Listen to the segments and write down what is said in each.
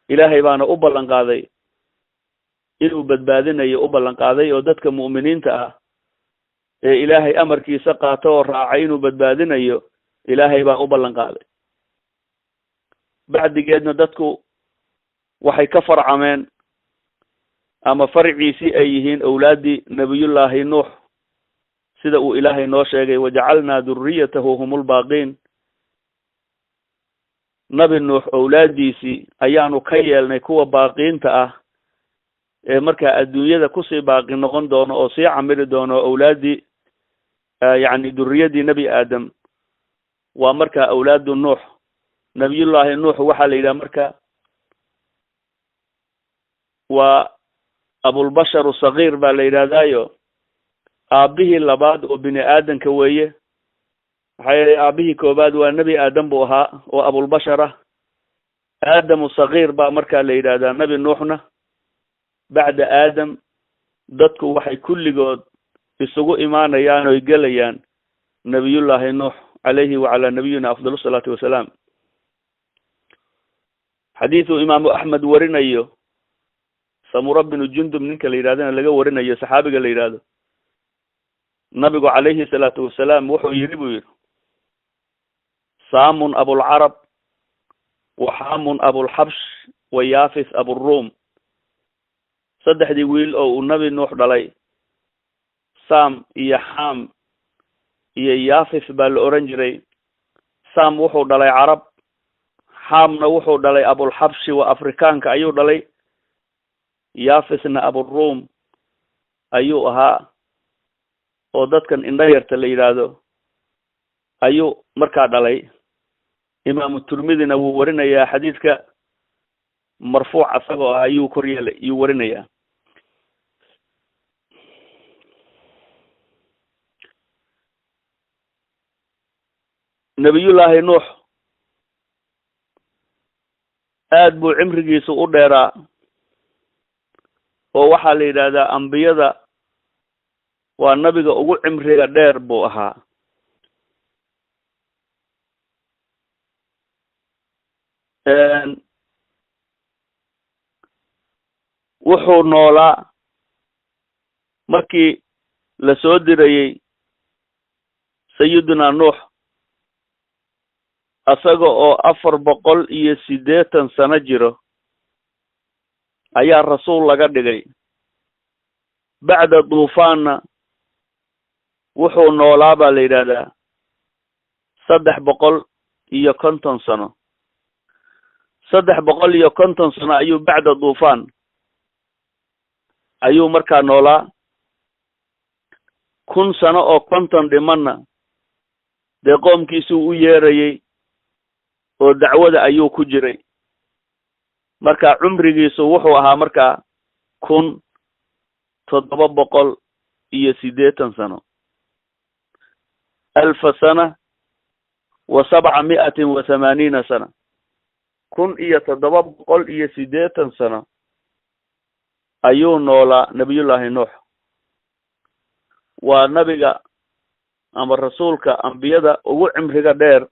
Ilaahay baana u ballan qaaday inuu badbaadinayo, u ballan qaaday oo dadka mu'miniinta ah ee Ilaahay amarkiisa qaato oo raacay inuu badbaadinayo Ilaahay baa u ballan qaaday. Bacdigeedna dadku waxay ka farcameen ama farciisii ay yihiin awlaaddii Nabiyullaahi Nuux, sida uu Ilaahay noo sheegay, wajacalnaa duriyatahu humul baaqiin. Nabi Nuux awlaaddiisii ayaanu ka yeelnay kuwa baaqiinta ah ee markaa adduunyada kusii baaqi noqon doono oo sii camiri doono awlaaddii, yacni durriyaddii Nebi Aadam waa markaa awlaadu Nuux. Nabiyullaahi Nuux waxaa la yidhaha marka waa abulbasharu sagiir baa la yidhahdaayo, aabbihii labaad oo bini aadanka weeye. Maxaa yeelay aabbihii koobaad waa Nebi Aadam buu ahaa oo abulbashar ah. Aadamu sagiir baa markaa la yidhahdaa Nebi Nuuxna. Bacda Aadam dadku waxay kulligood isugu imaanayaan oy gelayaan Nabiyullaahi Nuux calayhi wacalaa nabiyina afdalu salaatu wasalaam. Xadiidu Imaamu Axmed warinayo, Samura binu Jundub ninka la yidhahdana laga warinayo, saxaabiga la yidhahdo, nabigu calayhi salaatu wasalaam wuxuu yidhi buu yidhi, Saamun abulcarab wa Xaamun abulxabsh wa Yaafis aburuum. Saddexdii wiil oo uu Nabi Nuux dhalay, Saam iyo Xaam iyo Yaafis baa la oran jiray. Saam wuxuu dhalay Carab, Xaamna wuxuu dhalay abulxabshi waa Afrikaanka ayuu dhalay, Yaafisna aburuum ayuu ahaa oo dadkan indho yarta la yidhaahdo ayuu markaa dhalay. Imaamu Tirmidina wuu warinayaa xadiidka marfuuc asagoo ah ayuu kor yeelay, yuu warinayaa. Nabiyullaahi Nuux aad buu cimrigiisu u dheeraa, oo waxaa la yidhaahdaa ambiyada waa nabiga ugu cimriga dheer buu ahaa. Wuxuu noolaa markii la soo dirayey Sayidina Nuux asaga oo 480 sano jiro ayaa rasuul laga dhigay. Bacda duufaanna wuxuu noolaa baa la yidhaahdaa 350 sano. 350 sano ayuu bacda duufaan ayuu markaa noolaa. 1000 sano oo 50 dhimanna dee qoomkiisuu u yeerayey oo dacwada ayuu ku jiray. Marka cumrigiisu wuxuu ahaa markaa 1780 sano, alfa sana wa 780 sana, 1780 sano ayuu noolaa Nabiyullaahi Nuux. Waa nabiga ama rasuulka ambiyada ugu cimriga dheer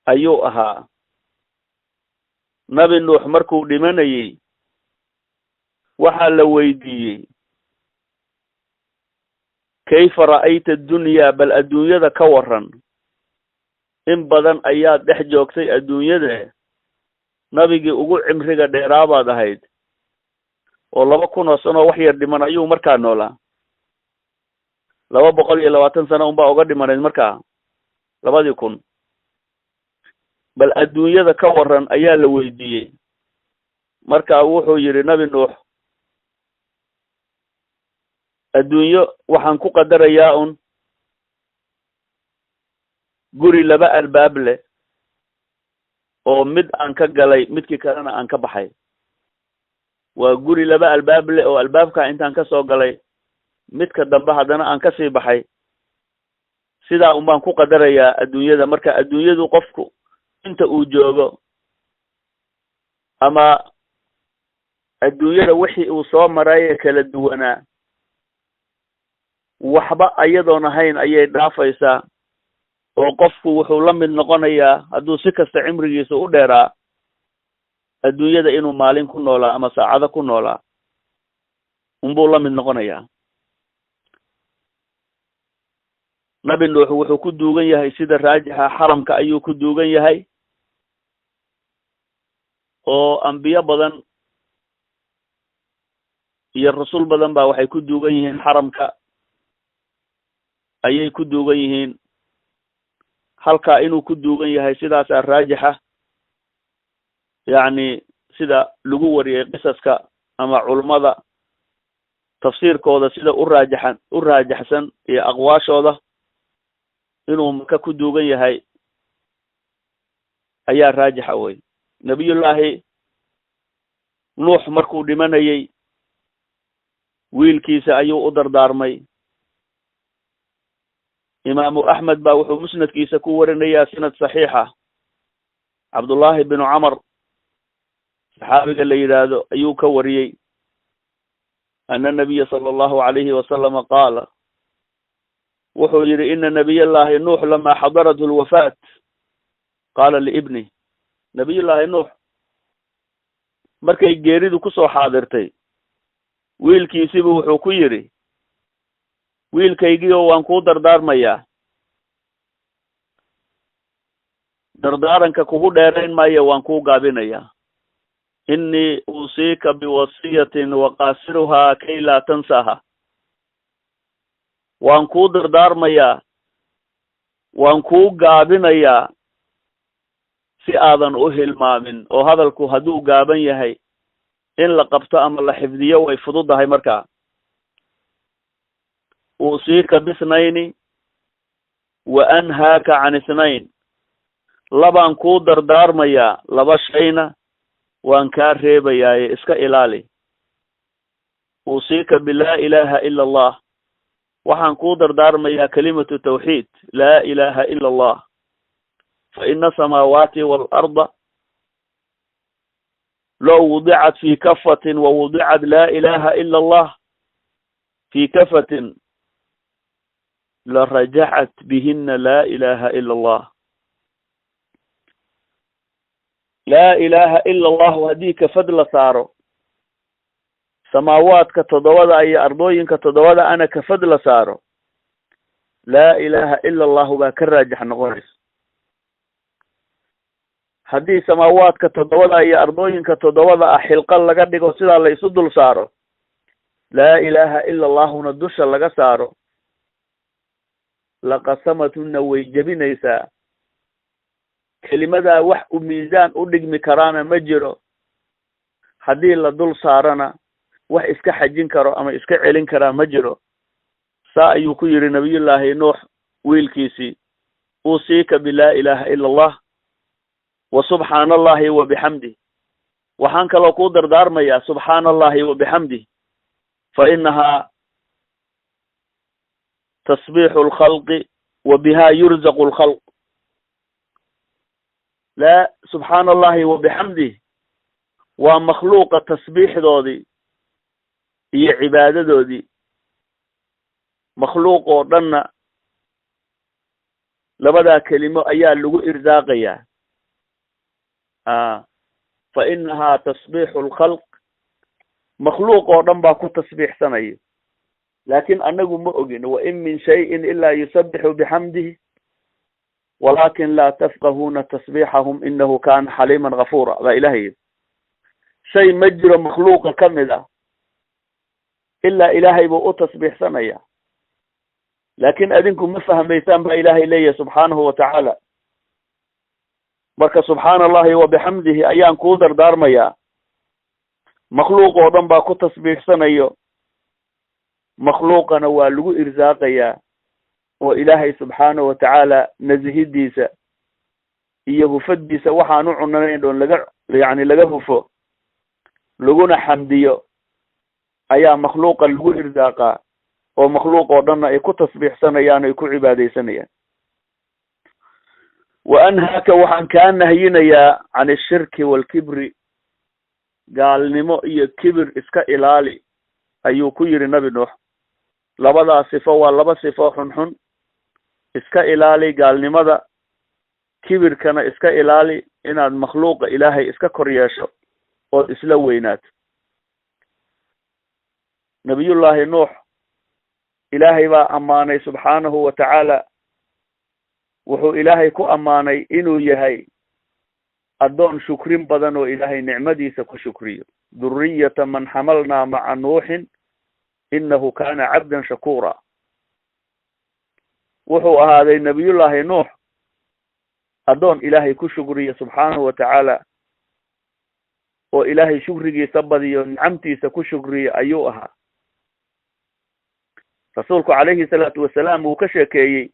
ayuu ahaa. Nabi Nuux markuu dhimanayey waxaa la weydiiyey, kayfa ra'ayta addunyaa, bal adduunyada ka waran, in badan ayaad dhex joogtay adduunyada, nabigii ugu cimriga dheeraa baad ahayd oo 2000 oo sano wax yar dhiman ayuu markaa noolaa. 220 sano unbaa uga dhimanayd markaa 2000. Bal adduunyada ka waran ayaa la weydiiyey. Marka wuxuu yidhi Nabi Nuux, adduunyo waxaan ku qadarayaa un guri 2 albaab leh oo mid aan ka galay midkii kalena aan ka baxay. Waa guri 2 albaab leh oo albaabka intaan ka soo galay midka dambe haddana aan ka sii baxay. Sidaa un baan ku qadarayaa adduunyada. Marka adduunyadu qofku inta uu joogo ama adduunyada wixii uu soo maray kala duwanaa waxba ayadoon ahayn ayay dhaafaysaa, oo qofku wuxuu la mid noqonayaa hadduu si kasta cimrigiisa u dheeraa Adduunyada inuu maalin ku noolaa ama saacado ku noolaa unbuu la mid noqonayaa. Nabi Nuux wuxuu ku duugan yahay sida raajixa xaramka ayuu ku duugan yahay, oo ambiyo badan iyo rasuul badan baa waxay ku duugan yihiin xaramka ayay ku duugan yihiin. Halkaa inuu ku duugan yahay sidaasaa raajixa, yacni sida lagu wariyay qisaska ama culummada tafsiirkooda sida u raajaxan u raajaxsan iyo aqwaashooda inuu Maka ku duugan yahay ayaa raajixa wey. Nabiyullaahi Nuux markuu dhimanayay wiilkiisa ayuu u dardaarmay. Imaamu Axmed baa wuxuu musnadkiisa ku warinayaa sanad saxiixa, Cabdullaahi binu Camar saxaabiga la yidhaahdo ayuu ka wariyey, ana nabiya sala allahu calayhi wasalama qaala, wuxuu yidhi ina nabiyallaahi Nuux lamaa xadarathu lwafaat qaala liibni. Nabiyullaahi Nuux markay geeridu kusoo xaadirtay wiilkiisibu wuxuu ku yidhi, wiilkaygiio waan kuu dardaarmayaa, dardaaranka kugu dheerayn maayo, waan kuu gaabinayaa. Innii uusiika biwasiyatin waqaasiruhaa kay laa tansaha. Waan kuu dardaarmayaa, waan kuu gaabinayaa si aadan u hilmaamin. Oo hadalku hadduu gaaban yahay in la qabto ama la xifdiyo way fududahay. Markaa uusiika bisnayni wa anhaaka can ithnayn, labaan kuu dardaarmayaa, laba shayna waan kaa reebayaaye iska ilaali. Uusiika bilaa ilaaha ila allah, waxaan kuu dardaarmayaa kalimatu tawxiid, laa ilaaha ila allah, fa ina samaawaati waalarda low wudicat fi kafatin wa wudicat laa ilaha ila allah fi kafatin la rajacat bihina laa ilaha ila allah. Laa ilaaha ila allahu haddii kafad la saaro, samaawaadka toddobada iyo ardooyinka toddobada ana kafad la saaro, laa ilaaha ila allahu baa ka raajax noqonaysa. Haddii samaawaadka toddobada iyo ardooyinka toddobada ah xilqa laga dhigo sidaa la isu dul saaro, laa ilaaha ila allahuna dusha laga saaro, laqasamatuna way jebinaysaa. Kelimadaa wax u miisaan u dhigmi karaana ma jiro, haddii la dul saarana wax iska xajin karo ama iska celin karaa ma jiro. Saa ayuu ku yidhi nabiyullaahi Nuux wiilkiisii, uusiika bilaa ilaaha ila allah wa subxaana allahi wa bixamdih. Waxaan kaloo kuu dardaarmayaa subxaana allahi wa bixamdih, fa inahaa tasbiixu lkhalqi wa biha yurzaqu lkhalq. Laa subxaana allahi wa bixamdih waa makhluuqa tasbiixdoodii iyo cibaadadoodii, makhluuq oo dhanna labadaa kelimo ayaa lagu irsaaqayaa. Fa inahaa tasbiixu lkhalq, makhluuq oo dhan baa ku tasbiixsanaya, laakin anagu ma ogin. Wa in min shayin ilaa yusabixu bixamdihi walakin laa tafqahuuna tasbiixahum inahu kana xaliiman gafuura, baa ilahay yidhi. Shay ma jiro makhluuqa ka mid ah ilaa ilaahay buu u tasbiixsanaya, laakin adinku ma fahmaysaan baa ilaahay leeyahay subxaanahu wa tacaala. Marka subxaana allahi wa bixamdihi ayaan kuu dardaarmayaa, makhluuq oo dhan baa ku tasbiixsanayo, makhluuqana waa lagu irsaaqayaa oo ilaahay subxaanahu wa tacaala nasihidiisa iyo hufadiisa waxaan u cunanayn oon laga yacni laga hufo laguna xamdiyo ayaa makhluuqa lagu irsaaqaa, oo makhluuq oo dhanna ay ku tasbiixsanayaan ay ku cibaadaysanayaan. Wa anhaaka waxaan kaa nahyinayaa can ashirki waalkibri, gaalnimo iyo kibir iska ilaali ayuu ku yidhi Nabi Nuux. Labadaa sifo waa laba sifo xunxun, iska ilaali gaalnimada, kibirkana iska ilaali inaad makhluuqa ilaahay iska kor yeesho. Ood isla weynaato. Nabiyullaahi Nuux Ilaahay baa ammaanay subxaanahu wa tacaala. Wuxuu Ilaahay ku ammaanay inuu yahay addoon shukrin badan oo Ilaahay nicmadiisa ku shukriyo. Duriyata man xamalnaa maca Nuuxin innahu kaana cabdan shakuura. Wuxuu ahaaday Nabiyullaahi Nuux addoon Ilaahay ku shukriya subxaanahu wa tacaala, oo Ilaahay shukrigiisa badiyo, nicamtiisa ku shukriya ayuu ahaa. Rasuulku calayhi salaatu wasalaam wuu ka sheekeeyey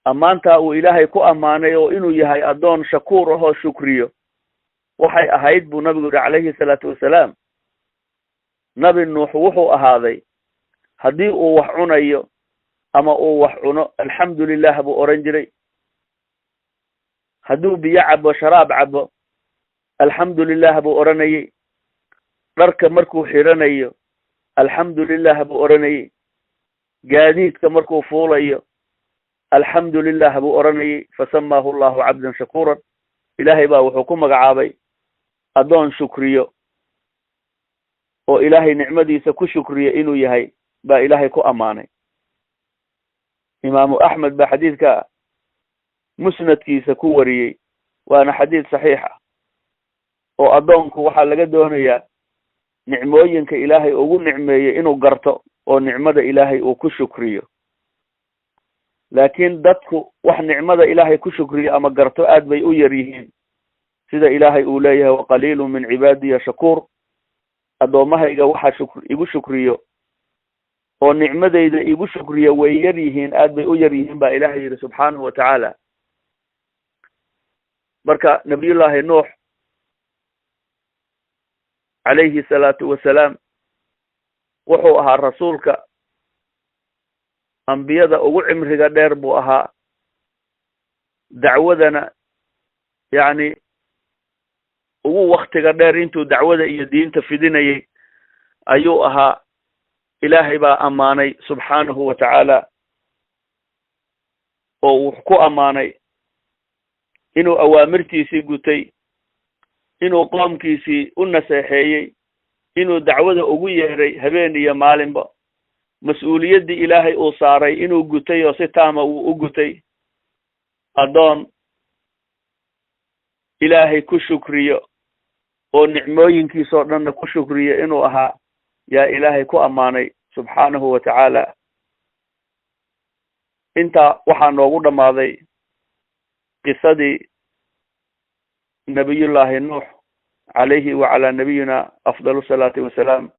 ammaantaa uu Ilaahay ku ammaanay oo inuu yahay addoon shakuur ahoo shukriyo. Waxay ahayd buu nabigu yihi calayhi salaatu wasalaam, Nabi Nuux wuxuu ahaaday haddii uu wax cunayo ama uu wax cuno, alxamdu lilah buu oran jiray. Hadduu biyo cabo, sharaab cabo, alxamdu lilah buu odhanayay. Dharka markuu xiranayo, alxamdu lilah buu odhanayay. Gaadiidka markuu fuulayo, alxamdu lilah buu odhanayay. Fasamaahu Allahu cabdan shakuuran. Ilaahay baa wuxuu ku magacaabay addoon shukriyo oo Ilaahay nicmadiisa ku shukriyo inuu yahay baa Ilaahay ku ammaanay. Imaamu Axmed baa xadiidka musnadkiisa ku wariyey, waana xadiid saxiix ah. Oo addoonku waxaa laga doonayaa nicmooyinka Ilaahay ugu nicmeeyey inuu garto oo nicmada Ilaahay uu ku shukriyo. Laakiin dadku wax nicmada Ilaahay ku shukriyo ama garto aad bay u yar yihiin, sida Ilaahay uu leeyahay: waqaliilu min cibaadiya shakuur. Addoommahayga waxa igu shukriyo oo nicmadayda igu shukriyo way yar yihiin, aad bay u yar yihiin baa Ilaahay yidhi subxaanahu wa tacaala. Marka Nabiyullaahi Nuux calayhi salaatu wasalaam wuxuu ahaa rasuulka ambiyada ugu cimriga dheer buu ahaa, dacwadana yacni ugu waktiga dheer intuu dacwada iyo diinta fidinayay ayuu ahaa. Ilaahay baa ammaanay subxaanahu wa tacaala, oo wuxuu ku ammaanay inuu awaamirtiisii gutay, inuu qoomkiisii u naseexeeyey, inuu dacwada ugu yeeray habeen iyo maalinba, mas-uuliyaddii Ilaahay uu saaray inuu gutay oo si taama uu u gutay. Addoon Ilaahay ku shukriyo oo nicmooyinkiisoo dhanna ku shukriyo inuu ahaa yaa Ilaahay ku ammaanay subxaanahu wa tacaala. Intaa waxaa noogu dhammaaday qisadii Nabiyullaahi Nuux calayhi wacalaa nabiyina afdalu salaati wasalaam.